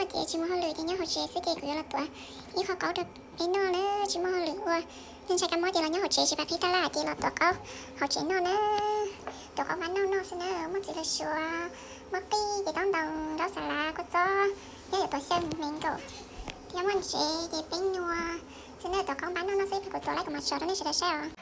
Ces tsis muaj hauj lwm ces nyob hauv tsev xwb ces kuv yuav los tuav ib qho qaub rau peb noj na, tsis muaj hauj lwm ua. Yog ntshai kab mob ces los nyob hauv tsev tsis pab qhib tab laj ces los tuav qaub hauv tsev noj na. Tuav qaub npab noj noj xwb na, muaj txiv lws suav, muaj qij ces taub ntoos, nraub xas lav, kua txob, nyob yuav tuav xyaw me nkaum, thiab muaj ntsev ces peb nyuag xwb na, tuav qaub npab noj noj xwb, ib pliag kuv tuav lawm kuv mam tso rau nej sawv daws saib os.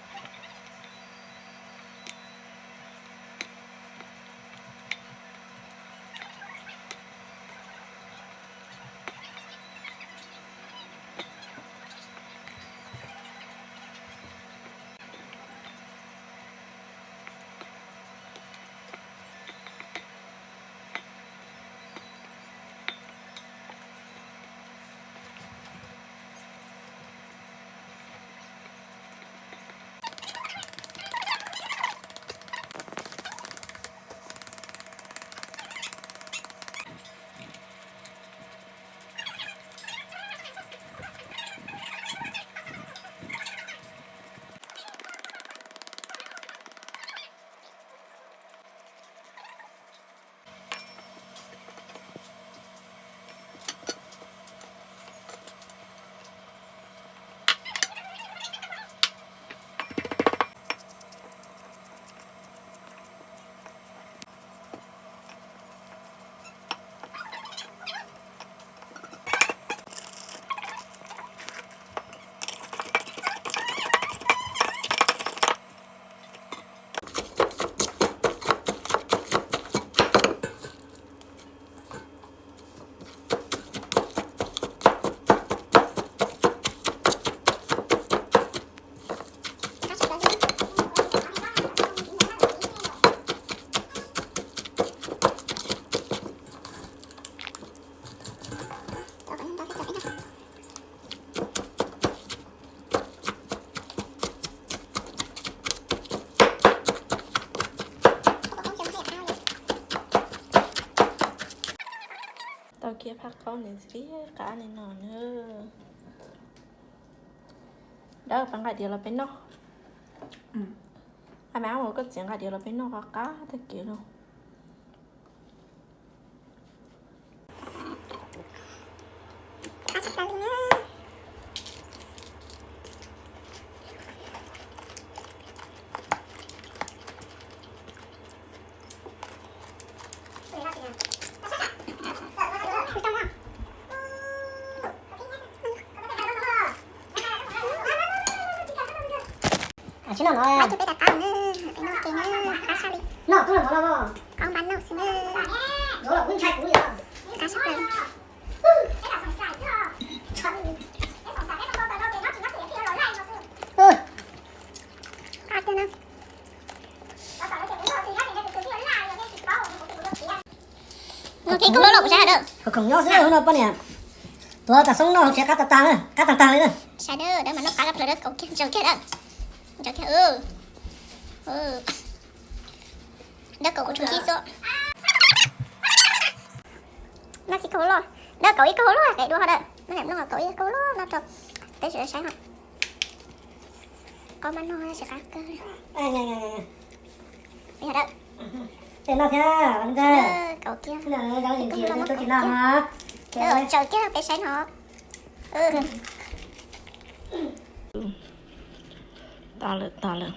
Tau kiag phaj qaub ntxiv qab li no na. Dawb, pab nqa diav los peb noj. Ab, mas ua koj txiv nqa diav los peb noj qab qab tag kev lauj. Tus peb tas qab na, peb noj ke na, qab sab li. Noj tub los mov los. Qaub npab noj xwb na. Qab sab plaws li. Qab tiag na. Noj ke kaus loj loj kuv sab dawb. Khoom nyob xwb no poj niam. Tuav tas xoob noj hauv tsev qab tag tag na, qab tag tag li na. Sab dawb, dawb mas noj qab kab plaws dawb, kaus kiag ntsaws kiag dawb. Ntsaws kiag. Dawb kaus kuv tshum kib xwb. Noj txiv kaus loj, dawb kaus ib kaus loj qe dua ho dawb. Noj kaus ib kaus loj no rau peb sawv daws saib ho. Qaub npab noj tsis qab kawg li. Yog dawb. Tej noj thiab, kaus kiag. Ntsaws kiag peb saib no. Tas lawm, tas lawm.